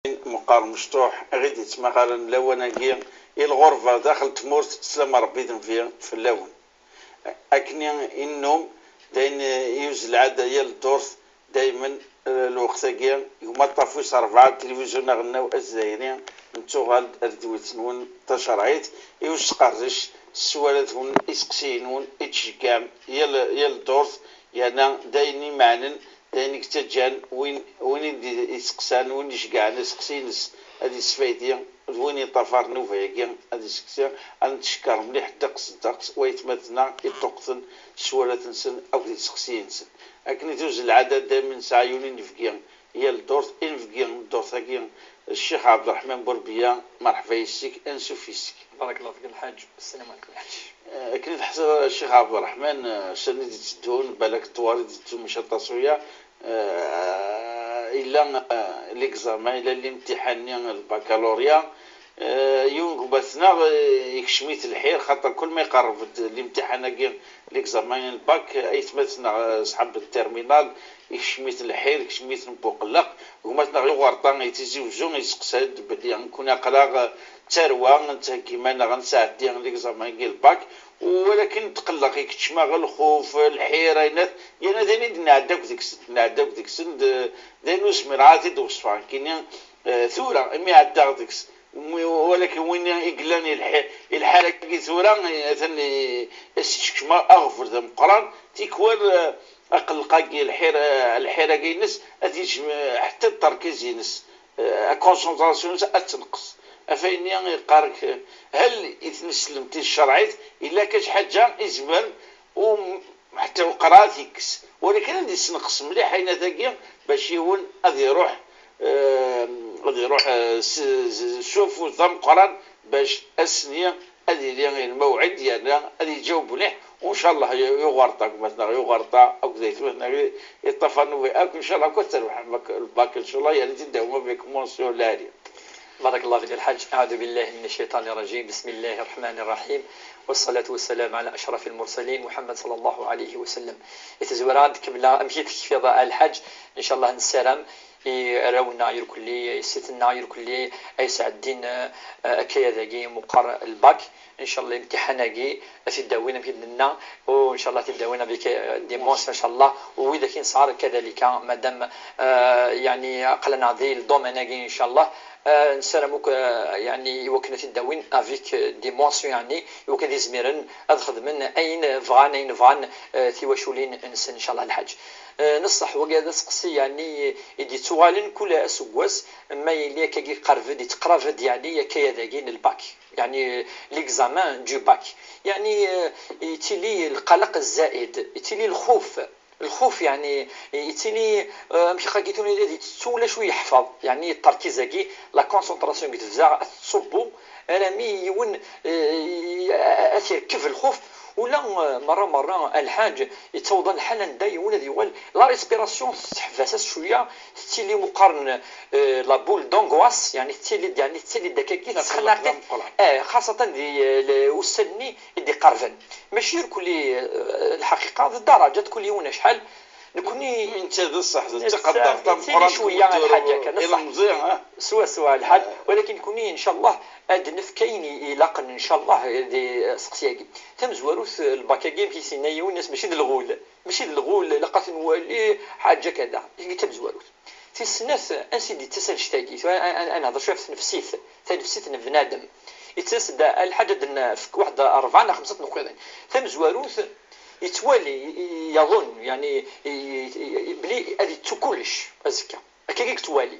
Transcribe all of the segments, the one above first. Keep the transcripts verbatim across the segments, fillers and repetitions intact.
Meqqar mecṭuḥ i ɣ-id-yettmaɣalen lawan-agi i lɣerba daxel tmurt, sslam n Ṛebbi d nnbi fell-awen. Akken i nennum, d ayen i yuzzel lɛada yal ddurt, daymen, eh, lweqt-agi, gma Ṭṭaf wis ṛebɛa, tilivizyu aɣelnaw azzayri, nettuɣal-d ar ddwit-nwen tacerɛit, i usqerdec s sswalat-nwen, iseqsiyen-nwen, i d-tceggɛem yal, yal ddurt, yerna d ayen imeɛnen, d ayen i yettaǧǧan win, win i d-iseqsan, win iceggɛen aseqsi-ines ad yesfaydi, d win yeṭṭafaren nnuba-agi ad yesseqsi. Ad netcekker mliḥ ddeqs ddeqs waytmaten-a i ṭṭuqten s sswalat-nsen akked yiseqsiyen-nsen. Akken i tuzzel lɛada, daymen nesɛa yiwen inebgi yal ddurt, inebgi n ddurt-agi, Ccix Ɛebderreḥman Burbiya, merḥba yes-k, ansuf yes-k. Barakallahu fik, Lḥaǧ. Sslam ɛlikum, Lḥaǧ. Eh, akken i teḥṣiḍ, Ccix Ɛebderreḥman, eh, ussan i d-itteddun, balak ṭṭwal i d-itteddun, maca aṭas uya, eh, illa, eh, l'examen, illa limtiḥan-nni n lbakalurya. Eh, yiwen n gma-tneɣ, eh, ikcem-it lḥir, xaṭer kul ma iqerreb-d limtiḥan-agi, l'examen n lbak, eh, aytmaten-nneɣ, eh, ṣḥab n terminal, ikcem-iten lḥir, ikcem-iten buqelleq. Gma-tneɣ yuɣerṭa i Tizi Wezzu, yesteqsa-d belli nekkni aql-aɣ d tarwa, nettheggi iman-nneɣ ad nesɛeddi l'examen-agi n lbak, walakin tqelleq, ikeččem-aɣ lxuf, lḥir, ayen at-, yerna d ayen i d-nɛedda akk deg-sen, nɛedda akk deg-sen, d, d ayen ur zmireɣ ara ad t-id-weṣfeɣ nekkini, eh, tura, imi ɛeddaɣ deg-s. Walakin win i yellan i lḥi-, i lḥal-agi tura, atan i-, as-iskecmeɣ aɣbel d ameqqran, tikwal, eh, aqelleq-agi, lḥir-, lḥir-agi-ines, ad yejjem, eh, ḥetta d tarkiz-ines, eh, akoncentration-ines ad tenqes. Ɣef ayenni yeqqar-ak, eh, hal i tneslem tis cerɛit, illa kan ḥaǧa izmer, u ḥetta uqerɛa ad t-ikkes. Walakin ad yessenqes mliḥ ayennat-agi bac yiwen ad iruḥ, eh, ad iruḥ, eh, s, s, s ufud d ameqqran bac ass-nni ad yili lmawɛid, yerna ad iǧaweb mliḥ. U ncallah yuɣerṭa gma-tneɣ, yuɣerṭa akked aytmaten-nneɣ i, i ṭṭafaren akk, ncallah akk ad terbeḥ lbak, ncallah, yerna ad t-id-tawim avec mention lɛali. بارك الله فيك الحاج. أعوذ بالله من الشيطان الرجيم. بسم الله الرحمن الرحيم. والصلاة والسلام على أشرف المرسلين محمد صلى الله عليه وسلم. I tezwara ad kemmleɣ amek i tekfiḍ a Lḥaǧ. Ncallah nessaram i arraw-nneɣ irkelli, i ssit-nneɣ irkelli, ay sɛeddin, eh, akayad-agi meqqar lbak. Ncallah imtiḥan-agi ad t-id-awin amek i d-nenna, u ncallah ad t-id-awin avec, eh, des mentions, ncallah. U widak i nesɛa kadalika, madam, eh, yeɛni aql-aneɣ di ldomaine-agi, ncallah. Eh, nessaram akk, eh, yeɛni iwakken ad t-id-awin avec, eh, des mentions, yeɛni iwakken ad izmiren ad xedmen ayen bɣan, ayen bɣan, eh, tiwaculin-nsen, ncallah, Lḥaǧ. Eh, neṣṣeḥ, wagi d aseqsi, yeɛni, i d-yettuɣalen kul aseggas, ma yili akkagi qerreb-d, yetteqrab-d, yeɛni, akayad-agi n lbak, yeɛni, l'examen du bac. Yeɛni, eh, yettili lqelq zzaid, yettili lxuf, lxuf, yeɛni, yettili, eh, amek akka tura ad yettettu ulac wi yeḥfeḍ, yeɛni, ṭṭerkiz-agi, la concentration deg tebda ad tettṣubbu, arami yiwen, eh, ad t-yerkeb lxuf, ula, eh, merra merra a Lḥaǧ, yettaweḍ lḥal anda yiwen ad yuɣal, la respiration teḥbas-as cwiya, tettili meqqaren, eh, la boule d'angoisse, yeɛni tettili-d, yeɛni tettili-d akkagi, tettxelliq-it, eh, xaṣatan di, eh, le-, ussan-nni i d-iqerben. Mačči irkelli, eh, lḥaqiqa, d ddaraǧat, kul yiwen acḥal. Nekni netta d ṣṣeḥ, d taqaddart tameqqrant cwiya, lḥaǧa kan, ṣṣeḥ. Ilemẓi, ha? Swaswa, lḥal. Walakin nekni, ncallah, ad nefk ayen i-, ilaqen, ncallah, di, eh, seqsi-agi. Tamezwarut, eh, lbak-agi, amek i s-yenna yiwen, mačči d lɣul. Mačči d lɣul, ilaq ad t-nwali, ḥaǧa kada. Tagi tamezwarut. Tis snat, ansi d-yettas annect-agi? Tura, a, a, a nehder cwiya ɣef tnefsit, tanefsit n bnadem. Yettas-d a Lḥaǧ ad nefk waḥed rebɛa neɣ xemsa tneqqiḍin. Tamezwarut, yettwali, i-, i-, yaḍun, yeɛni, i-, i-, i-, bli ad yettu kullec azekka. Akka i yettwali.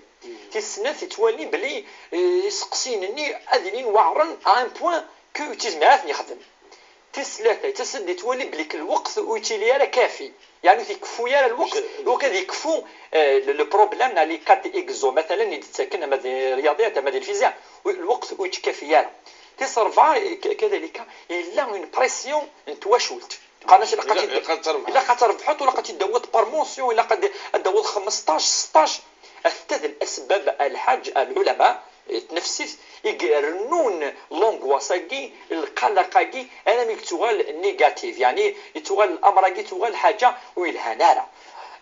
Tis snat, yettwali bli, eh, iseqsiyen-nni ad ilin weɛren à un point que ur yezmir ad ten-yexdem. Tis tlata, yettas-d yettwali belli lweqt ur yettili ara kafi, yeɛni ur t-ikeffu ara lweqt, iwakken ad yekfu, eh, le, le problème neɣ les cas d'examen, matalan, i d-ttaken ama di rryaḍiyat ama di lfiziya, u-, lweqt ur yettkafi ara. Tis rebɛa, k-, kadalika, yella une pression n twacult. Qqaren-as ilaq ad, ilaq ad terbeḥ, ilaq ad terbeḥeḍ, u ilaq ad t-id-tawiḍ par mention, ilaq ad, ad d-tawiḍ xmesṭac, seṭṭac. Atta d asbab a Lḥaǧ, a lɛulama, eh, tnefsit, i irennun l'angoisse-agi, lqelq-agi, armi yettuɣal négatif, yeɛni yettuɣal l'amr-agi, yettuɣal ḥaǧa ur yelhan ara.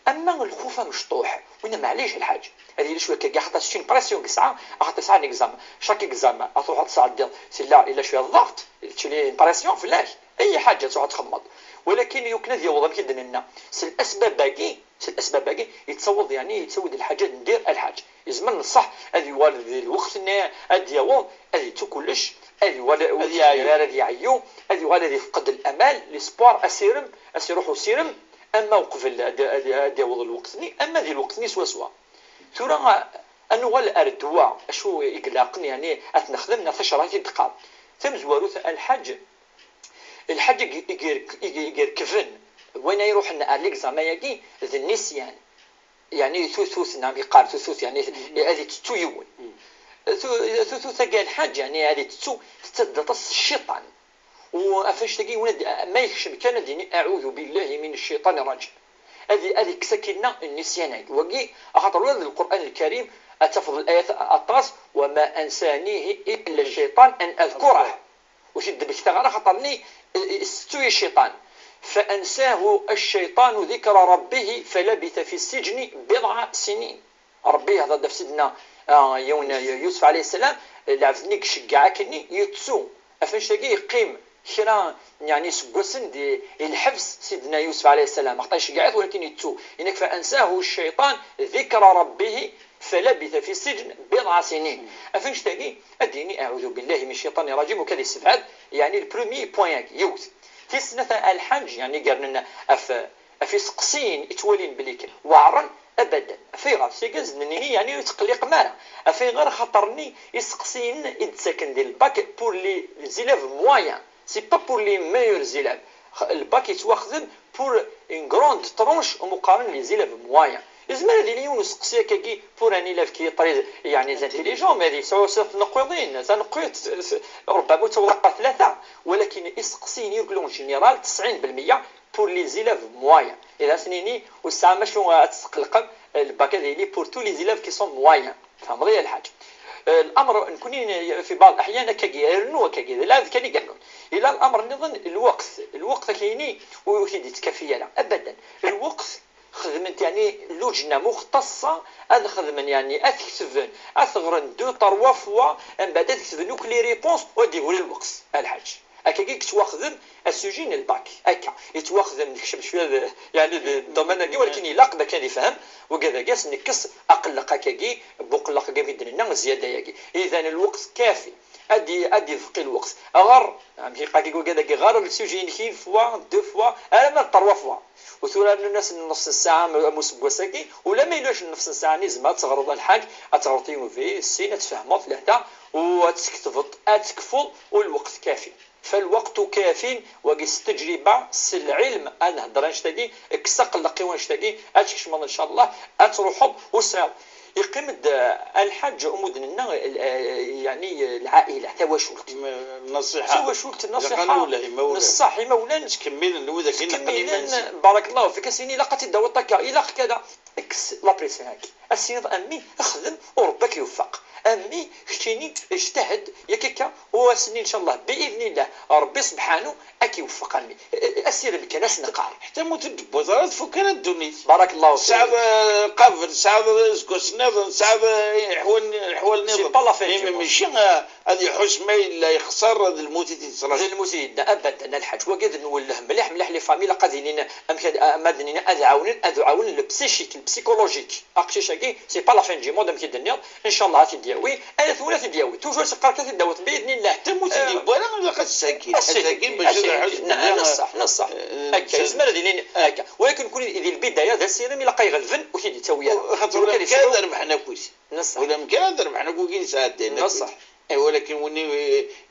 Ama lxuf amecṭuḥ, winna maɛlic a lḥaǧ. Ad yili cwiya akka, axaṭer c'est une pression i yesɛa, axaṭer yesɛa un examen. Chaque examen, ad truḥeḍ ad tesɛeddiḍ, tella, yella cwiya d ḍɣeṭ, teččili une pression fell-ak. Ay ḥaǧa ad truḥeḍ ad txemmeḍ. Walakin yukken ad yaweḍ, amek i d-nenna, s lesbab-agi, s lesbab-agi, yettaweḍ, yeɛni, yettawi-d lḥaǧa ad ndir a lḥaǧ. Yezmer n ṣṣeḥ ad yuɣal di lweqt-nni ad d-yaweḍ, ad yettu kullec, ad yuɣal ur yezmir ara ad yeɛyu, ad yuɣal ad yefqed l'amal, l'espoir, asirem, ad s-iruḥ usirem, ama uqbel ad, ad, ad yaweḍ lweqt-nni, ama di lweqt-nni swaswa. Tura, a, ad nuɣal ar ddwa, acu i ilaqen, yeɛni, ad t-nexdem, neɣ tacerɛit i d-teqqar. Tamezwarut, a lḥaǧ, lḥaǧ i, i, i, i, i irekben, wayen ay iruḥen ar l'examen-agi, d nnisyan. Yeɛni tutut, neɣ yeqqar tutut, yeɛni ad itettu yiwen. Tu-, tutut-agi a lḥaǧ, yeɛni ad itettu, tettadda aṭas s cciṭan. U ɣef annect-agi, yiwen ad, ma yekcem kan ad d-yini: "Aɛudu billahi min cciṭan rajim." Ad, ad yekkes akkinna nnisyan-agi. Wagi, axaṭer ula d Lqur'an Lkarim, ad tafeḍ layat aṭas: "Wa ma ansanihi illa cciṭan an adkurah." Ur t-id-mmektaɣ ara, axaṭer-nni, eh, isettu-yi cciṭan. "Fa ansahu cciṭanu dikra rabbihi fa labitha fi ssijni bid'a sinin." Ṛebbi ihḍer-d ɣef Sidna, ah, yiwen, Yusef ɛalayhi ssalam, lɛebd-nni i iceggeɛ akkenni, yettu. Ɣef annect-agi yeqqim kra, yeɛni, iseggasen di, i lḥebs Sidna Yusef ɛalayhi ssalam. Axaṭer iceggeɛ-it, walakin yettu. Yenna-k: "Fa ansahu cciṭan dikra rabbihi fa labitha fi ssijni bid'a sinin." Ɣef annect-agi, ad d-yini: "Aɛudu billahi min cciṭani rajim", u kad yessebɛed, yeɛni, le premier point-agi, yiwet. Tis snat, a lḥaǧ, yeɛni, gernen ɣef, ɣef iseqsiyen i ttwalin belli kan weɛren, abadan. Ɣef ayɣer? Tagi ad s-d-nini, yeɛni, ur yettqelliq ara. Ɣef ayɣer? Axaṭer-nni iseqsiyen i d-ttaken di lbak pour les élèves moyens, c'est pas pour les meilleurs élèves. Lbak yettwaxdem pour une grande tranche umi qqaren les élèves moyens. Yezmer ad yili yiwen useqsi akkagi pour un élève qui est très, yeɛni, intelligent, mais ad yesɛu snat tneqqiḍin, taneqqiḍt, s-, s-, ربما ur tewweḍ ara tlata, walakin iseqsiyen, en général, tesɛin belmeyya pour les élèves moyens. Ihi ad s-nini, ur tesɛam acu ad tesqelqem, lbak ad yili pour tous les élèves qui sont moyens. Tfehmeḍ ya lḥaǧ? Eh, الأمر, nekni fi بعض الأحيان akkagi, rnu akkagi, d lɛebd kan i yernun. Yella الأمر nniḍen, lweqt. Lweqt akkenni ur, ur t-id-yettkafi ara. Abadan. Lweqt xedmen-t, yeɛni, lujna muxtaṣṣa, ad xedmen, yeɛni, ad t-ketben, ad t-ɣren deux, trois fois, mbeɛd ad ketben akk les réponses, u ad d-ibur lweqt, a lḥaǧ. Akkagi i yettwaxdem asuji n lbak. Akka, yettwaxdem, nekcem cwiya d, yeɛni, d domaine-agi, walakin ilaq bac ad ifhem wigad-agi, ad s-nekkes aqelleq akkagi, buqelleq-agi mi d-nenna, zzyada-agi. Idan, lweqt kafi. Ad i-, ad ibqi lweqt. Ɣer, amek i qqar wigad-agi, ɣer le sujet-inek une fois, deux fois, alamma trois fois. U tura rnun-as nnefs n ssaɛa am, am useggas-agi, ula ma yella ulac nnefs n ssaɛa-nni, tzemreḍ ad teɣreḍ a lḥaǧ, ad teɣreḍ yiwen, sin, ad tfehmeḍ tlata, u ad tketbeḍ, ad tekfuḍ, u lweqt kafi. فالوقت كاف, wagi s ttejriba, s lɛilm, ad nhedder annect-agi, kkes aqelleq i wannect-agi, ad tkecmeḍ, ncallah, ad truḥeḍ, u tesɛiḍ. Yeqqim-d, eh, a lḥaǧ, amu d-nenna, eh, yeɛni, eh, lɛaila, tawacult. M-, nṣiḥa. Tawacult, ilaq nṣiḥa. Ad nwelleh imawlan. Neṣṣeḥ imawlan. Ttkemmilen widak i neqqen iman-nsen. Ttkemmilen, barakallahu fik, a s-nini, ilaq ad t-id-tawiḍ akka, ilaq kada. Kkes la pression-agi. A s-tiniḍ a mmi, xdem, u Rebbi ad k-iweffeq. A mmi, keččini, ijtahad, yak akka, u a s-nini, ncallah, bi idnillah, Rebbi subḥanu, ad k-iweffeq a mmi. Asirem kan, a s-neqqar. Ḥetta ma ur t-id-tewwiḍ ara, tfuk ara ddunit. Barakallahu fik. Tesɛiḍ, eh, qabel, tesɛiḍ aseggas nniḍen, tesɛiḍ, eh, ḥwal, ḥwal nniḍen. C'est pas la fin du monde. Mačči, eh, ad iḥuss ma yella yexṣer, d lmut i t-yettlasen. D lmut i yedda, abadan, a lḥaǧ. Wagi ad nwelleh mliḥ, mliḥ les familles, ilaq ad inin, amek ad, ma ad inin, ad ɛawnen, ad ɛawnen le psychique, le psychologique. Aqcic-agi, c'est pas la fin du monde, amek i d-tenniḍ, ncallah ad t-id-yawi, ala tura ad t-id-yawi. Toujours s qqar-k ad t-id-tawiḍ, bi idnillah. Ḥetta ma ur t-id-yewwi ara, ilaq ad t-tagi. Ad t-tagi, bac ad iḥuss belli, neṣṣeḥ, neṣṣeḥ. Eh, akka, yezmer ad ilin akka. Walakin kul di lbidaya d asirem, ilaq ad iɣelben, ur t-id-yettawi ara. Xaṭer ula d amek ara rebḥen akk. Neṣṣeḥ. Ula d amek ara rebḥen akk wigi nesɛeddan akk. Neṣṣeḥ. Eh, walakin win i,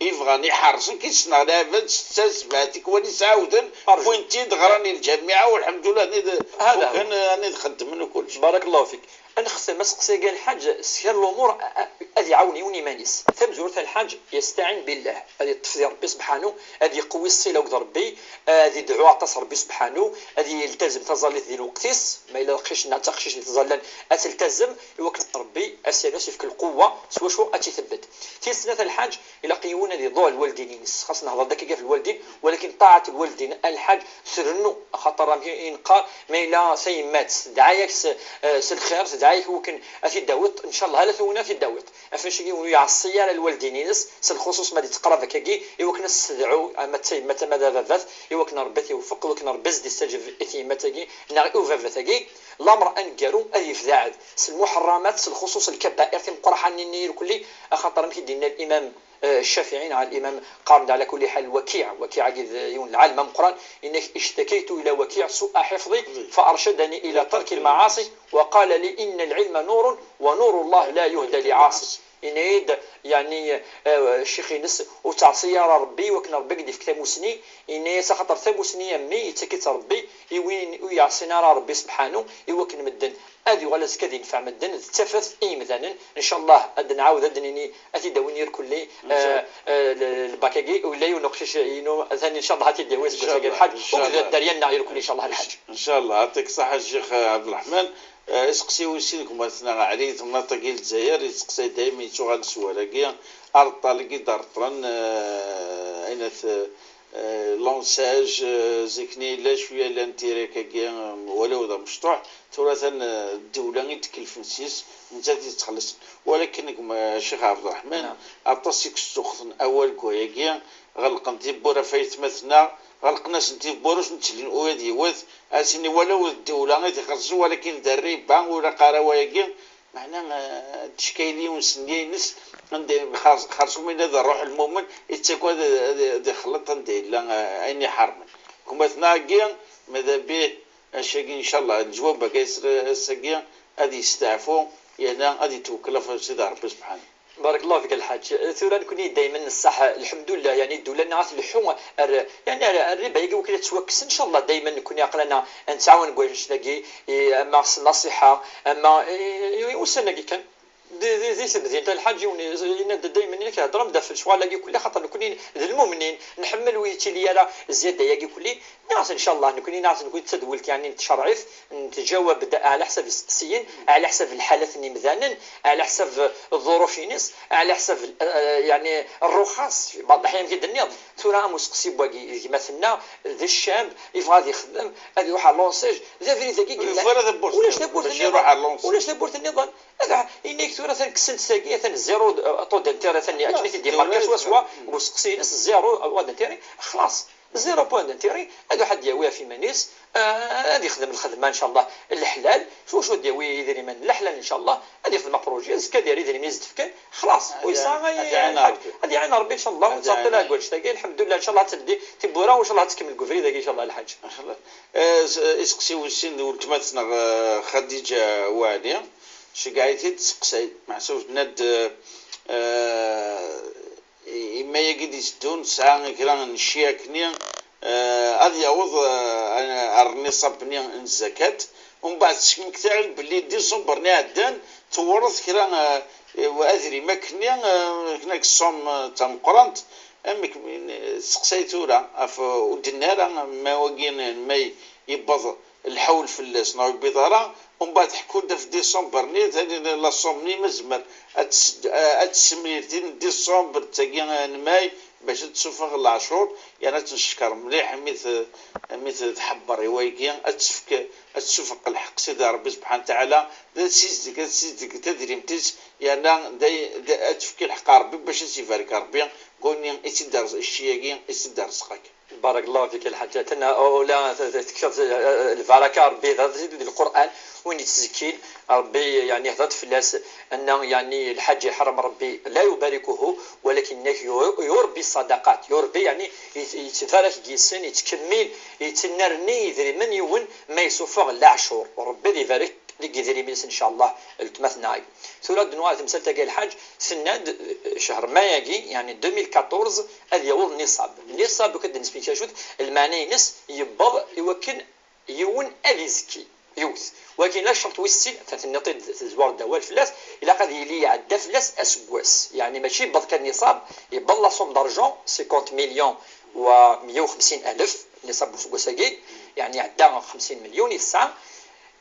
i yebɣan iḥerṣen, ki ssneɣ lɛibad setta, sebɛa tikwal i sɛawden, wwin-t-id, ɣran i lǧamiɛa, walḥemdulillah, anid, hada huwa. Ukan, anid xeddmen u kullec. Barakallahu fik. Ad nextem aseqsi-agi a lḥaǧ s kra n lumuṛ, a- a- ad iɛawen yiwen iman-is. Tamezwarut a lḥaǧ, yestɛin billah, ad yeṭṭef di Ṛebbi sebḥanu, ad yeqwi ṣṣila akked Ṛebbi, ad idɛu aṭas Ṛebbi sebḥanu, ad yeltazem taẓallit di lweqt-is, ma yella d aqcic neɣ d taqcict yettẓallan ad teltazem, iwakken Ṛebbi ad s-yernu ad s-yefk lquwwa s wacu ad tt-itebded. Tis snat a lḥaǧ, ilaq yiwen ad iḍuɛ lwaldin-ines. Xas nehḍer-d akka ɣef lwaldin, walakin ṭaɛat lwaldin a lḥaǧ trennu, axaṭer amek i neqqar, ma yella tayemmat tedɛa-yak s, eh, s lxir, tedɛa-yak iwakken ad t-id-tawiḍ, ncallah ala tawin ad t-id-tawiḍ. Ɣef wannect-agi ur yeɛṣi ara lwaldin-ines, s lxuṣuṣ ma d-itteqrab akkagi, iwakken ad s-tedɛu ama d tayemmat ama d ababat, iwakken Ṛebbi ad t-iwefeq, iwakken Ṛebbi ad s-d-istaǧeb i tyemmat-agi neɣ i ubabat-agi. Lameṛ aneggaru ad yebdaɛed s lmuḥerramat, s lxuṣuṣ lkabair timeqqraḥanin-nni irkelli, axaṭer amek i d-yenna limam, eh, Ccafiɛi neɣ limam qqaren-d ɛla kulli ḥal Wakiɛ, Wakiɛ-agi d yiwen n lɛalem ameqqran, yenna-k: اشتكيت إلى وكيع سوء حفظي فأرشدني إلى ترك المعاصي وقال لي إن العلم نور ونور الله لا يهدى لعاصي. Yenna-yi-d, yeɛni, eh, ccix-ines, ur ttɛaṣi ara Ṛebbi, iwakken Ṛebbi ad k-d-ifk tamusni. Yenna-yas axaṭer tamusni a mmi yettak-itt Ṛebbi i win ur yeɛṣin ara Ṛebbi sebḥanu, iwakken medden ad yuɣal azekka ad yenfeɛ medden, d tafat i yimdanen. Ncallah ad d-nɛawed ad d-nini, ad t-id-awin irkelli, eh, eh, l- lbak-agi, u yella yiwen uqcic inu, atan ncallah ad t-id-yawi azekka Ncallah, lḥaǧ, u ncallah. Dderya-nneɣ irkelli ncallah lḥaǧ. Ncallah, yeɛṭik ṣṣeḥḥa Ccix Ɛebdelreḥman. Eh, iseqsi wis sin gma-tneɣ Ɛli, temnaḍt-agi n Lezzayer, yettseqsay dayem, yettuɣal s wawal-agi, areṭṭal-agi d-reṭṭlen, eh, ayen at, eh, lançage, eh, zik-nni yella cwiya, llan tirak-agi, eh, walaw d amecṭuḥ, tura atan, eh, ddewla i d-ikelfen s-yes, nettat i yettxelliṣen. Walakin gma Ccix Ɛebderreḥman, Naam. Aṭas i yesṭuqten awal deg wayagi, ɣelqen tibbura ɣef aytmaten-a, ɣelqen-asen tibbura ur sen-ttilin ula d yiwet, ad s-nini walaw d ddewla i t-ixellṣen, walakin d rriba, ur ilaq ara wayagi, meɛna, eh, tecka-yi-d yiwen s nniya-ines, anda xers-, xersum yella d ṛṛuḥ lmumen, yettagad ad, ad, ad ixelleṭ anda yella, eh, ayen iḥermen. Gma-tneɣ-agi, mada bih, acu-agi, ncallah, lejwab-agi ass-, ass-agi, ad yesteɛfu, yerna ad yetwekkel ɣef Sidi Ṛebbi subḥanu. Barakallahu fik a lḥaǧ. Tura nekni daymen nessaḥ, lḥemdullah, yeɛni ddula-nneɣ ad tleḥḥu ar, yeɛni ar, ar rriba-agi wakken ad tettwakkes, ncallah daymen nekni aql-aneɣ ad nettɛawan deg wannect-agi, i, ama s nnasiḥa, ama, i, i, i ussan-agi kan. Di, di, di temdint a lḥaǧ yiwen yenna-d daymen, yak heddrem-d ɣef lecɣal-agi kulli, xaṭer nekni d lmumnin, nḥemmel ur yettili ara zzyada-agi kulli, nniɣ-as ncallah nekni, nniɣ-as nekni d tadwilt yeɛni n tcerɛit, نتجاوب على حسب السقسيين، على حسب الحالات n yimdanen, على حسب الظروف-ines, على حسب, eh, yeɛni, الرخص, في بعض الأحيان amek i d-tenniḍ. Tura am useqsi n wagi, gma-tneɣ d ccab, yebɣa ad yexdem, ad iruḥ ɣer lançage, d abrid-agi i yellan. Ulac tawwurt-nniḍen. Ulac tawwurt-nniḍen. Ad, yenna-k tura atan kksen-t tagi, atan zéro, eh, taux d'intérêt, atan akken i t-id-imarka swaswa deg useqsi-ines, zéro taux d'intérêt, xlaṣ. Zéro point d'intérêt, ad iruḥ ad d-yawi ɣef iman-is, eh, ad yexdem lxedma, ncallah, n leḥlal, s wacu ad d-yawi idrimen n leḥlal, ncallah, ad yexdem apṛuji, azekka ad yerr idrimen i s-d-fkan, xlaṣ, ad ur yesɛa iɛin, ay-, ad iɛin ay lḥaǧ. Ṛebbi. Ad iɛin Ṛebbi, ncallah, ur nettɛeṭṭil ara deg wannect-agi, lḥemdullah, ncallah ad teddi tiwwura, u ncallah ad tkemmel deg ubrid-agi, ncallah, lḥaǧ. Ncallah. Eh, s-, iseqsi wis sin d weltma-tneɣ, eh, Xadiǧa Waɛli, tceggeɛ-it-id, tseqsay, meḥsub tenna-d, eh, eh, i-, imma-agi d-iteddun tesɛa kra n ccyak-nni, eh, ad yaweḍ, eh, ar nniṣab-nni n zzakat. Umbeɛd tesmekta-d belli diṣember-nni iɛeddan tewreḍ kra, eh, adrim akkenni, eh, kna deg ṣṣum, eh, d tameqqrant. Amek, eh, testeqsay tura ɣef, eh, ur d-tenni ara ma wagi n may yewweḍ lḥawl fell-as neɣ ur yewwiḍ ara. Umbeɛd ḥekku-d ɣef diṣember-nni, tani la ṣṣum-nni ma tezmer ad tes-, ad tessemlil tin n diṣember d tagi n may bac ad tessufeɣ leɛcur, yerna ad tt-neckeṛ mliḥ imi t-, imi t-, tḥebber i wayagi, ad tefk, ad tessufeq lḥeqq Sidi Ṛebbi subḥanahu wa taɛala, ad tessizdeg, ad tessizdeg tadrimt-is, yerna day-, da-, ad tefk lḥeqq i Ṛebbi bac ad s-ibarek Ṛebbi deg wayen i tt-id-, cci-agi i tt-id-ireẓq akka. Barakallahu fik a lḥaǧ. Atan, uh, ula t-, t-, tekfiḍ, uh, lbaraka, Ṛebbi d, d, d Lqur'an, win yettzekin, Ṛebbi, yeɛni, ihder-d fell-as, anna, yeɛni, lḥaǧ iḥeṛṛem Ṛebbi, la yubarikuhu, walakin yu-, yurbi ṣṣadaqat. Yurbi, yeɛni, yet-, yettbarak deg-sen, yettkemmil, yettennerni idrimen yiwen ma yessufeɣ leɛcur. Ṛebbi ad ibarek deg idrimen-is, ncallah, weltma-tneɣ-agi. Tura ad d-nuɣal temsalt-agi a lḥaǧ, tenna-d, eh, ccher mai-agi, yeɛni deux mille quatorze, ad yaweḍ nniṣab. Nniṣab, akka d-nesmekta cwiṭ, lmeɛna-ines yewweḍ i wakken yiwen ad izekki. Yiwet. Wagi la ccerṭ wis sin, tenniḍ-t-id tezwar-d awal fell-as, ilaq ad yili iɛedda fell-as aseggas. Yeɛni mačči yewweḍ kan niṣab, yewweḍ la somme d'argent, cinquante millions و مية وخمسين ألف, niṣab n useggas-agi, yeɛni iɛedda xemsin milyun i tesɛa.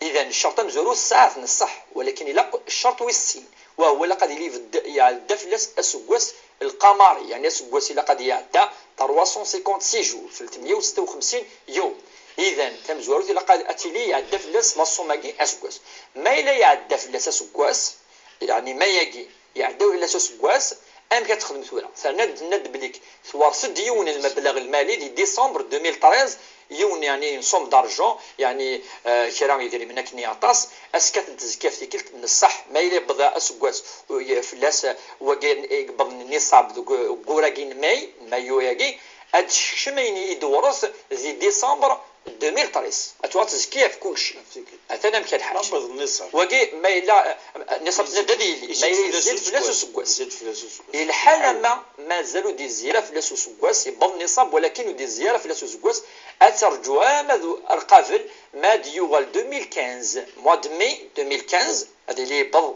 Idan, ccerṭ amezwaru tesɛa-t, neṣṣeḥ, walakin ilaq ccerṭ wis sin, wa huwa ilaq ad yili ibedd-, iɛedda fell-as aseggas lqamari, yeɛni aseggas ilaq ad iɛedda trois cent cinquante-six jours, ثلاثمية وستة وخمسين يوم. Idan, tamezwarut ilaq ad, ad tili iɛedda fell-as la somme-agi aseggas. Ma yella iɛedda fell-as aseggas, yeɛni ma yagi iɛedda fell-as aseggas, amek ad texdem tura? Terna-d, tenna-d belli twerṣ-d yiwen n lmebleɣ lmali di décembre deux mille treize, yiwen, yeɛni, une somme d'argent, yeɛni, eh, kra n yidrimen akken aṭas, ass-a ad ten-tezki ɣef tikkelt, neṣṣeḥ, ma yella yewweḍ aseggas, u-, ye-, fell-as, eh, wagi i yewweḍen niṣab deg u-, deg wur-agi n May, Mayu-agi, ad d-tekcem ayen i d-tewreṣ di décembre deux mille treize. Ad tuɣal tezki ɣef kulci. Atan amek lḥal. Wagi, ma yella, eh, niṣab ad yili, ma yella yezzi-d fell-as useggas. Yezzi-d fell-as useggas. Yelḥa lama mazal ur d-yezzi ara fell-as useggas, yewweḍ niṣab, walakin ur d-yezzi ara fell-as useggas, ad terǧu ama d ar qabel, ma ad yuɣal deux mille quinze, mois de mai deux mille quinze, ad yili yewweḍ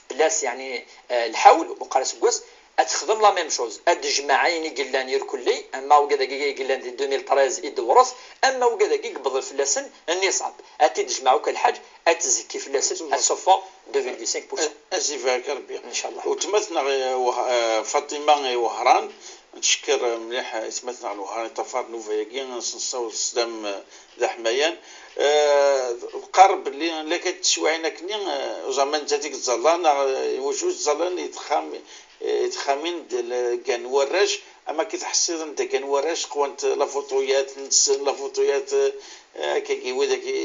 fell-as, yeɛni, eh, lḥawl, meqqar aseggas, ad texdem la même chose, ad d-tejmeɛ ayen i yellan irkelli, ama wigad-agi i yellan di deux mille treize i d-tewreṣ, ama wigad-agi yewweḍ fell-asen nniṣab, ad t-id-tejmeɛ akk lḥaǧ, ad tzekki fell-asen, ad tṣeffer deux virgule cinq pour cent. Ad, ad s-ibarek Rebbi. Ncallah. Weltma-tneɣ, eh, Weh-, eh, Faṭima i Wehran, ntcekker mliḥ, eh, weltma-tneɣ n Wehran, i ṭṭafar nnuba-agi, ad s-nessaweḍ sslam, eh, d aḥmayan. Eh, teqqar belli la kan teswiɛin akkenni, eh, uẓaman nettat i yettẓallan, neɣ, eh, iwacu ttẓallan i texxam-, eh, i texxamin d l-, gan warrac, ama ki tḥessiḍen d gan warrac, qwant lafuṭuyat, nessen lafuṭuyat, eh, akkagi widak i,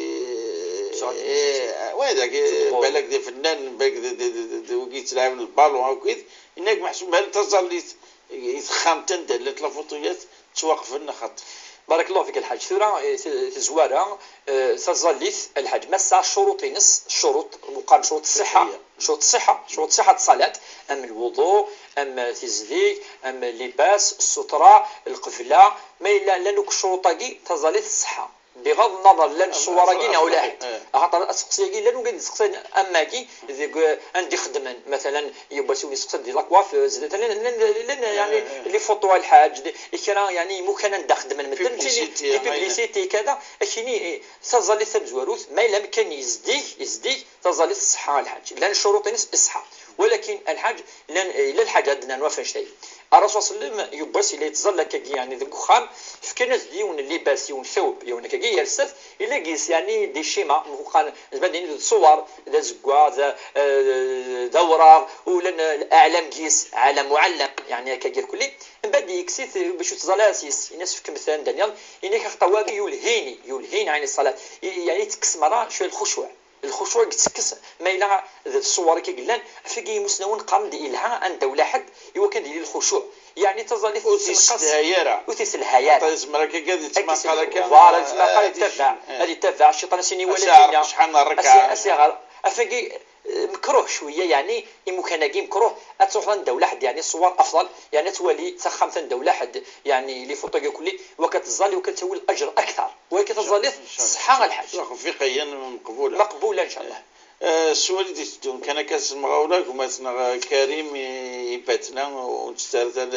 eh, widak i, balak d ifennanen, balak d, d, d, d, d wigi yettlaɛben lbalun akkit, inna-k meḥsub hal taẓallit i texxamt anda llant lafuṭuyat ttwaqfen, xaṭi. Barakallahu fik, a lḥaǧ. Tura, eh, t-, tezwara, eh, taẓallit, a lḥaǧ, ma tesɛa ccuruṭ-ines, ccuruṭ, meqqar ccuruṭ ṣṣiḥa, ccuruṭ ṣṣiḥa, ccuruṭ ṣṣiḥa d ṣṣalat, am lwuḍu, am tizdeg, am libas, ssutra, lqebla, ma yella llan akk ccuruṭ-agi, taẓallit tṣeḥḥa. Bɣaḍ nnaḍer llan ṣṣwar-agi neɣ ulaḥed. Axaṭer aseqsi-agi llan wigad yettseqsayen am wagi deg, eh, anda i xeddmen. Matalan, yiwwas yiwen yesteqsa-d di la coiffeuse, llan, llan, llan, yeɛni, les photos a lḥaǧ, di, kra, yeɛni, imukan anda xeddmen medden, publicité, des publicités, kada. Akini, eh, taẓallit tamezwarut, ma yella amkan yezdig, yezdig, taẓallit tṣeḥḥa a lḥaǧ. Llan ccuruṭ-ines iṣeḥḥa. Walakin a lḥaǧ, llan, eh, yella lḥaǧ ad d-nernu ɣef annect-agi. Ṛṛasul ṣellem yiwwas yella yettẓalla akkagi, yeɛni, deg uxxam, fkan-as-d yiwen n libas, yiwen thawb, yiwen akkagi, yelsa-t, yella gis, yeɛni, des schémas, meqqar, nezmer ad d-nini d ṣṣwar, d azeggaɣ, d, eh, d awraɣ, ula n, eh, aɛlam gis, aɛlam uɛellam, yeɛni, akkagi irkelli. Mbeɛd yekkes-it bac ur yettẓalla ara s-yes, yenna-as fkemt anda nniḍen, yenna-ak axaṭer wagi yulhini, yulhini ɛni ṣṣalat, i-, yeɛni, yekkes merra cwiya lxucuɛ. Lxucuɛ i yettekkes, ma yella d ṣṣwar-agi i yellan, ɣef wigi imusnawen qqaren-d ilha anda ulaḥed, i wakken ad yili lxucuɛ. Yeɛni taẓallit ur tessenqas, tiselhay ara. Ur tiselhay ara. Xaṭer yezmer akka ad yettmaqal akka, voilà, ad yettmaqal, eh, ad yettabaɛ, eh, ad yettabaɛ cciṭan, ad s-yini wala dinna, ad s-iɛreq acḥal n rrekɛa. Ad s-iɛreq. Ɣef wigi, eh, mekruh cwiya, yeɛni imukan-agi mekruh, ad truḥeḍ anda ulaḥed, yeɛni ṣṣwar afḍal, yeɛni ad twali taxxamt anda ulaḥed, yeɛni les photos-agi kulli, i wakken ad teẓẓal, i wakken ad tawi laǧer akteṛ. Walakin taẓallit tṣeḥḥa a lḥaǧ. Tewfiq-ayen meqbula. Meqbula, ncallah. Eh, sswal i d-iteddun kan akka s lemɣawla, gma-tneɣ Karim i, i Batna, ur nettett ara ad,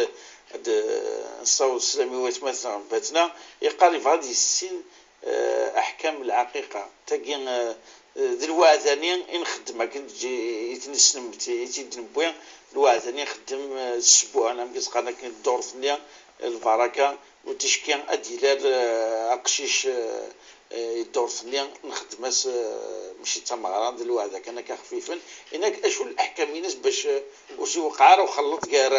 ad nessaweḍ sslam i watmaten n Batna, yeqqar yebɣa ad yissin, eh, aḥkam lɛaqiqa. Tagi, eh, d lweɛda-nni i nxeddem akken i t-nesnem, i t-id-newwi, lweɛda-nni nxeddem, eh, d ssbuɛ, amek i s-qqaren akken, ddurt-nni, lbaraka, u ticki ad d-ilal, eh, aqcic, eh, eh, i ddurt-nni, nxeddem-as, eh, mačči d tameɣra, d lweɛda kan akka xfifen. Inak acu leḥkam-ines bac, eh, ur s-iweqqa ara uxelleṭ gar,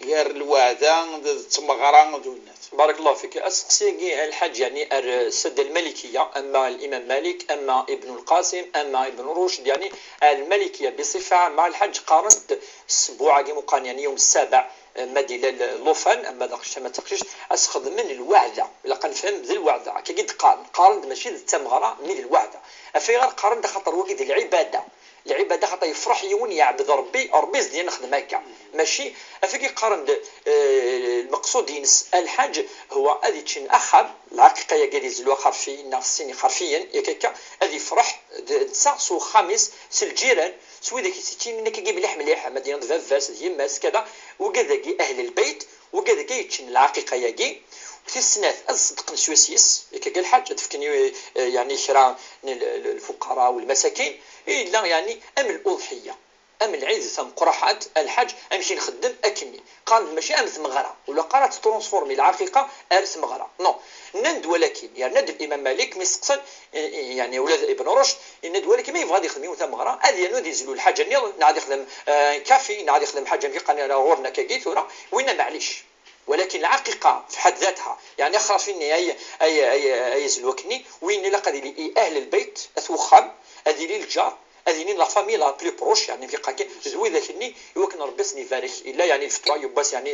gar lweɛda d, d tmeɣra d winnat? Barakallahu fik. Aseqsi-agi, a lḥaǧ, yeɛni, ar, eh, Sadda Lmalikiya, ama Limam Malik, ama Ibn Lqasim, ama Ibn Rucd, yeɛni, Lmalikiya biṣifa ɛamma, a lḥaǧ, qqaren-d ssbuɛ-agi meqqar, yeɛni, yawm ssabeɛ, ma d-ilal llufan, ama d aqcic, ama d taqcict, ad s-xedmen lweɛda. Ilaq ad nefhem d lweɛda. Akkagi i d-qqaren. Qqaren-d mačči d tameɣra, mi d lweɛda. Ɣef ayɣer qqaren-d? Axaṭer wagi d lɛibada. Lɛibada xaṭer yefreḥ yiwen yeɛbed Rebbi, Rebbi zdi ad nexdem akka. Mačči, afagi qqaren-d, eh, lmeqsud-ines a lḥaǧ, huwa ad yeččen axxam, lɛaqiqa-yagi ad yezlu axerfi neɣ sin ixerfiyen, yak akka, ad yefreḥ d netta s uxxam-is, s lǧiran, s widak i t-ittinin akkagi mliḥ mliḥ, ama d-yiniḍ d baba-s, d yemma-s, kada, wigad-agi ahl lbeyt, wigad-agi yeččen lɛaqiqa-yagi. Tis snat, ad ṣeddqen s wass-is, yak akka a lḥaǧ, ad fken i, eh, yeɛni kra n l-, l-, lfuqara u lmasakin, yella yeɛni am l'uḍḥiyya. Am lɛid tameqqraḥat, a lḥaǧ, amek i nxeddem akkenni. Qqaren-d mačči am tmeɣra, ula qqar ad tettrunsfurmi lɛaqiqa ar tmeɣra. Non. Nnan-d walakin, yerna-d l'imam Malik, mi steqsan, i, i, yeɛni ula d Ibn Rucd, yenna-d walakin ma yebɣa ad yexdem yiwen tameɣra, ad yernu ad yezlu lḥaǧa nniḍen, neɣ ad yexdem, eh, kafi, neɣ ad yexdem ḥaǧa amek i qqaren ara ɣur-neɣ akkagi tura, winna maɛlic. Walakin lɛaqiqa fi ḥedd datha, yeɛni axrafi-nni ay, ay, ay, ay yezlu akkenni, win ilaq ad yili i ahl lbeyt, at wexxam, ad yili lǧar, ad yili la famille la plus proche, yeɛni fi qaki, d widak-nni, i wakken Rebbi ad sen-ibarek. Illa yeɛni lfetwa yiwwas, yeɛni,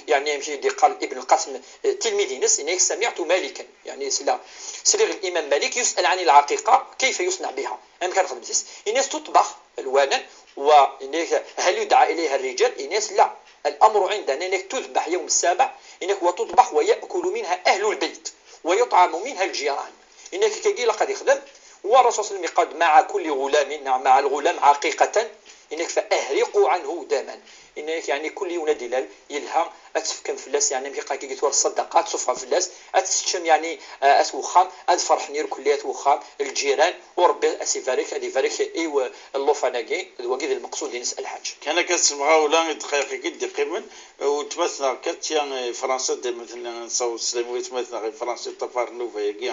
yeɛni amek i d-iqqar Ibn Lqasim, eh, tilmid-ines, yenna-yak: "Samiɛtu Malikan", yeɛni sla, sliɣ l'imam Malik yus'al ɛni lɛaqiqa, kayfa yusnaɛ biha, amek ara nexdem tis, yenna-yas tuṭbax, lwanan, wa, yenna-yak: "Hal yudɛa ilayha rrijal?" Yenna-yas: "La." Al-amru indana, yenna-yak tudbaḥ yawm ssabeɛ, yenna-yak wa tudbaḥ wa ya'kulu minha ahlu lbeyt, wa yuṭɛamu minha lǧiran. Yenna-yak akkagi ilaq ad ixdem, wa Rasul sallam yeqqar-d: "Maɛa kulli ɣulamin", neɣ "Maɛa lɣulam ɛaqiqatan", yenna-yak: "Fa ahriqu anhu daman." Yenna-yak yeɛni kul yiwen ad d-ilal yelha, ad tefkem fell-as, yeɛni amek iqqar akkagi tura ṣṣadaqa, ad tṣuffɣem fell-as, ad teččem yeɛni, eh, at wexxam, ad ferḥen irkelli at wexxam, lǧiran, u Rebbi ad s-ibarek, ad ibarek i w-, llufan-agi, d wagi d lmeqsud-ines a lḥaǧ. Kan akka s lemɣawla i ddqayeq-agi d-iqqimen, eh, weltma-tneɣ Katia, eh, Fransa, daymen nessaweḍ sslam i weltma-tneɣ i Fransa, ṭṭafar nnuba-agi,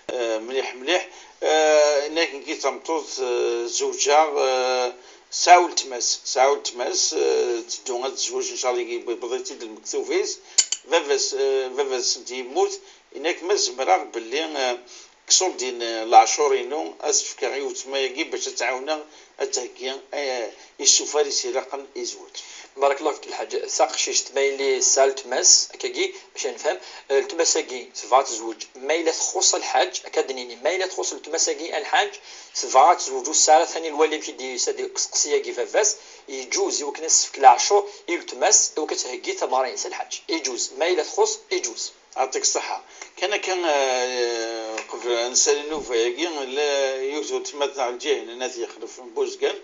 eh, mliḥ, mliḥ. Eh, nekk, nekk d tameṭṭut, eh, zewǧeɣ, eh, tesɛa weltma-s, tesɛa weltma-s, eh, tetteddu ad tezweǧ, ncallah, yewweḍ-itt-id lmektub-is. Baba-s, eh, baba-s yemmut, yenna-k ma zemreɣ belli, eh, ksur din, eh, leɛcur-inu, ad s-fkeɣ i weltma-agi bac ad tt-ɛawneɣ ad theggi, eh, isufar i s-ilaqen i zzwaǧ. Barakallahu fik a lḥaǧ. Taqcict ma yelli tesɛa weltma-s, akkagi, bac ad nefhem, eh, weltma-s-agi tebɣa ad tezweǧ, ma yella txuṣṣ a lḥaǧ, akka ad d-nini, ma yella txuṣṣ weltma-s-agi a lḥaǧ, tebɣa ad tezweǧ, ur tesɛa ara tani lwali amek i d-yusa-d usteqsi-agi baba-s, yeǧuz i wakken ad s-tefk leɛcur i weltma-s, i wakken ad theggi tameɣra-ines a lḥaǧ. Yeǧuz, ma yella txuṣṣ, yeǧuz. Yeɛṭik ṣṣeḥḥa. Kan akka, eh, qbel ad nsali nnuba-agi, la yiwet weltma-tneɣ Lǧihin n At Yexlef n Buzgan,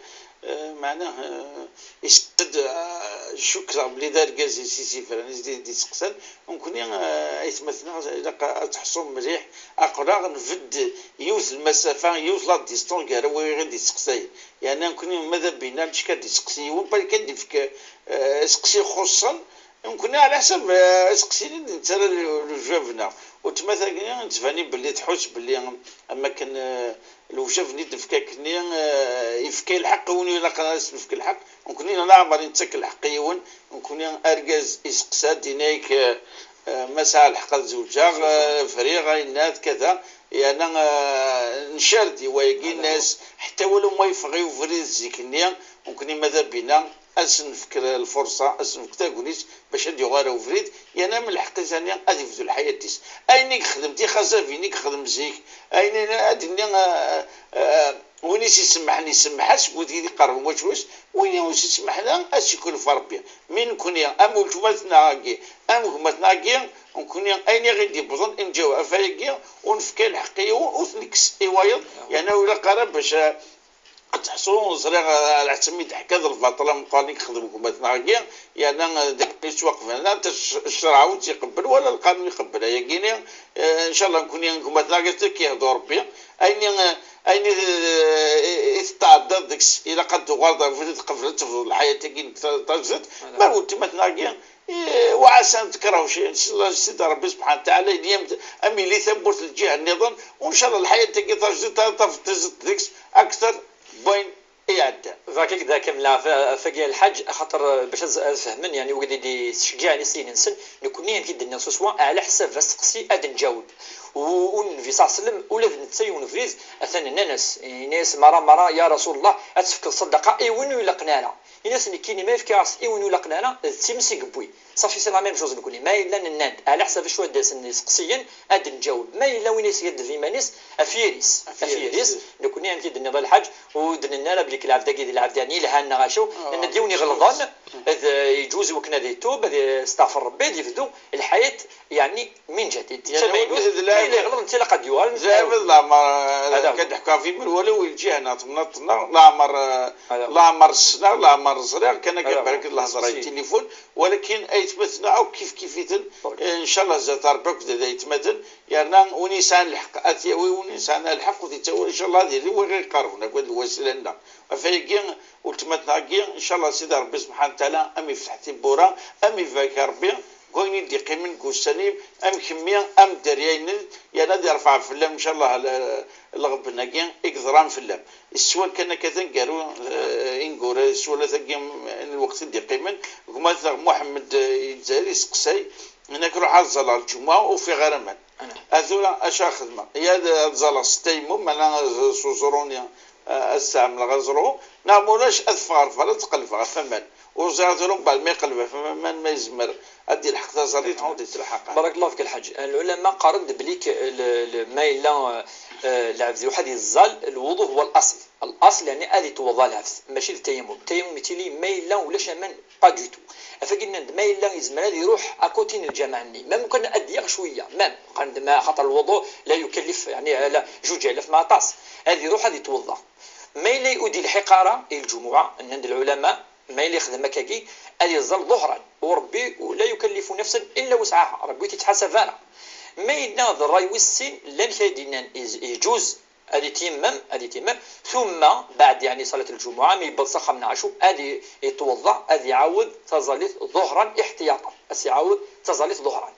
eh, meɛna, eh, yesqsa-d, eh, cukkeɣ belli d argaz-is i s-yefran, i s-d-, d-iseqsan. Nekkni, eh, aytma-tneɣ, ilaq ad teḥṣum mliḥ, aql-aɣ nbedd yiwet lmasafa, yiwet la distance gar wigi i d-iseqsayen. Yeɛni nekkni ma d abina, nečč kan d-iseqsi yiwen, balak ad d-ifk, eh, aseqsi ixuṣṣen, nekkni ɛla ḥsab, eh, aseqsi-nni d-nettarra l-, lejwab-nneɣ. Weltma-tagi tettban-iyi belli tḥuss belli am akken, eh, lewjab-nni d-nefka akkenni, eh, yefka lḥeqq i win ilaqen ad s-nefk lḥeqq. Nekkni leɛmer i nettak lḥeqq i yiwen, nekkni argaz iseqsa-d, yenna-yak, eh, eh, ma sɛiɣ lḥeqq ad zewǧeɣ, eh, friɣ, ayennat, kada, yerna, eh, ncar-d i wayagi, nnas, ḥetta walu ma yeffeɣ i ubrid zik-nni, nekkni ma d abina, ad s-nefk lfurṣa, ad s-nefk tagnit bac ad d-yuɣal ɣer ubrid, yerna am lḥeqq-is ani ad yebdu lḥayat-is. Ayen i yexdem, tixazabin i yexdem zik, ayen i, ad d-nini, eh, eh, win i s-isemmḥen, isemmḥ-as, wid i d-iqerben waccu-s, win i s-isemmḥen, ad s-ikulef Rebbi. Mi nekkni, am weltma-tneɣ-agi, am gma-tneɣ-agi, nekkni ayen i ɣ-d-iwwḍen, i nǧaw ɣef ayagi, ur nefka lḥeqq i yiwen, ur t-nekkes i wayeḍ, yerna ur ilaq ara bac, eh, ad teḥṣu, ẓriɣ, eh, lḥettm i d-teḥka d lbaṭel ameqqran i yexdem gma-tneɣ-agi, yerna, eh, d akken yettwaqbel, la anta c-, ccreɛ ur tt-iqebbel, wala lqanun iqebbel ayagi-ni, eh, ncallah nekkni gma-tneɣ-agi ad k-yehdu Rebbi, ayen i, eh, ayen i, eh, i tetɛeddaḍ deg-s, ilaq ad d-tuɣaleḍ ɣer ubrid, tqebleḍ ad tebduḍ lḥayat-agi n ta-, tajdidt, ma d weltma-tneɣ-agi, eh, وعسى أن تكرهوا شيئا, s-, s-, Rebbi subḥanahu wa taɛala, yili am, am yili tawwurt n lǧiha nniḍen, u ncallah lḥayat-agi tajdidt, ad tafeḍ tiẓidt deg-s akter n wayen iɛeddan. Barek-ak da kamel ɣef, ɣef wagi a lḥaǧ, axaṭer, eh, bac ad, ad fehmen, yeɛni, wid i d-yettceggiɛen i sin-nsen, nekkni, amek i d-nniɣ swaswa, ɛla ḥsab aseqsi ad nǧaweb. U, u Nnbi ṣalla Llahu ɛalayhi wa sallam, ula d netta yiwen ubrid, atan nnan-as, yenna-as, mara, mara, ya Rasul Llah, ad tefkeḍ ṣṣadaqa i win ur ilaqen ara. Ini-as nekkini ma yefka-as i win ur ilaqen ara, d times i yewwi. Safi, c'est la même chose. Nekkni ma yella nenna-d, ɛla ḥsab acu ad d-asen iseqsiyen, ad d-nǧaweb. Ma yella win yeskaddeb iman-is, af yiri-s. Af yiri-s. Nekkni, amek i d-tenniḍ a Lḥaǧ, ur d-nenna ara belli lɛebd-agi d lɛebd, yeɛni, yelhan neɣ acu. Nenna-d yiwen iɣelḍen, ad, eh, yeǧuz i wakken ad itub, ad yesteɣfer Rebbi, ad yebdu lḥayat, yeɛni, min ǧadid. Yeɛni, tamaynut, ma yella yeɣleḍ, netta ilaq ad yuɣal. Zɛid, leɛmer, eh, ad ḥkuɣ ɣef yiman-iw, walaw lǧiha-nneɣ temnaḍt-nneɣ, leɛmer, eh, leɛmer ssneɣ, leɛmer ẓriɣ, kan akka barek lehḍra i tilifun, walakin aytmaten-nneɣ akk kif kif-iten, eh, ncallah zdat Rebbi akked aytmaten, yerna win yesɛan lḥeqq ad t-yawi, win yesɛan lḥeqq ur t-yettawi, ncallah ad yili win ɣ-iqerben akked lwasila-nneɣ. Ɣef wayagi, weltma-tneɣ-agi, ncallah Sidi Rebbi subḥanahu wa taɛala am ifteḥ tibbura, am ibarek Rebbi deg wayen i d-iqqimen deg ussan-im, am kemmi, am dderya-inem, yerna ad yerfeɛ fell-am ncallah l-, lɣebn-agi i yeḍran fell-am. Sswal kan akka taneggaru, eh, ineggura, sswalat-agi n lweqt i d-iqqimen, gma-tneɣ Muḥemmed, eh, Lezzayer iseqsay, yenna-k ruḥ ad ẓẓaleɣ lǧemɛa, ur ufiɣ ara aman. A tura acu ara xedmeɣ? Ya ad, ad ẓẓaleɣ s tayammum, meɛna s uẓru-nni, eh, ad steɛmleɣ aẓru, neɣ ma ulac ad ffɣeɣ ɣer berra ad qelbeɣ ɣef waman. Ur ẓriɣ tura mbeɛd ma yeqleb ɣef waman ma yezmer ad d-ilḥeq taẓallit neɣ ur d-yettlaḥaq ara. Barakallahu fik a Lḥaǧ. Lɛulama qqaren-d belli k-, l-, l-, ma yella, eh, lɛebd iruḥ ad yeẓẓal, lwuḍu huwa l-asl. L-asl, yeɛni ad yetweḍḍa lɛebd, mačči d tayammum. Tayammum yettili ma yella ulac aman, pas du tout. Ɣef wagi nnan-d ma yella yezmer ad iruḥ à côté n lǧameɛ-nni, même kan ad d-yaɣ cwiya, même, qqaren-d ma, xaṭer lwuḍu la yukallif, yeɛni, la, juj alaf ma aṭas, ad iruḥ ad yetweḍḍa. Ma yella ur d-yelḥiq ara i lǧumuɛa, nnan-d lɛulama, ma yella yexdem akkagi, ad yeẓẓal ḍuhran, u Rebbi la yukallifu nafsan illa wusɛaha, Rebbi ur t-yettḥasab ara. Ma yella d ṛṛay wis sin, llan kra i d-yennan iz-, yeǧuz ad yetyammam, ad yetyammam, tumma, baɛd, yeɛni, ṣalat lǧumuɛa, mi yewweḍ s axxam neɣ acu, ad i-, yetweḍḍa, ad iɛawed taẓallit ḍuhran iḥtiyaṭan, ad s-iɛawed taẓallit ḍuhran.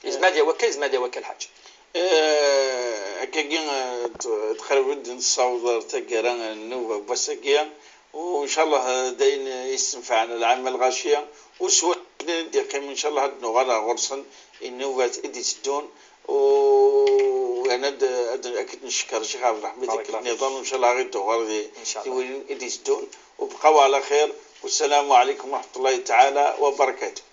Yezmer ad yawi akka, yezmer ad yawi akka a Lḥaǧ. Eh, akkagi, eh, t-, tqerreb-d nessaweḍ ar taggara n nnuba n wass-agi, u ncallah, eh, d ayen yessenfɛen lɛam lɣaci, u s wakken i d-iqqim, ncallah, ad d-nuɣal ɣer ɣur-sen i nnubat i d-iteddun, u yerna ad, ad, ad k-id-neckeṛ Ccix Ɛebderreḥman tikkelt nniḍen, u ncallah ad d-tuɣaleḍ di, di tiwilin i d-iteddun, u bqaw ɛla xir, wassalamu ɛalaykum wa raḥmatullahi taɛala wa barakatuh.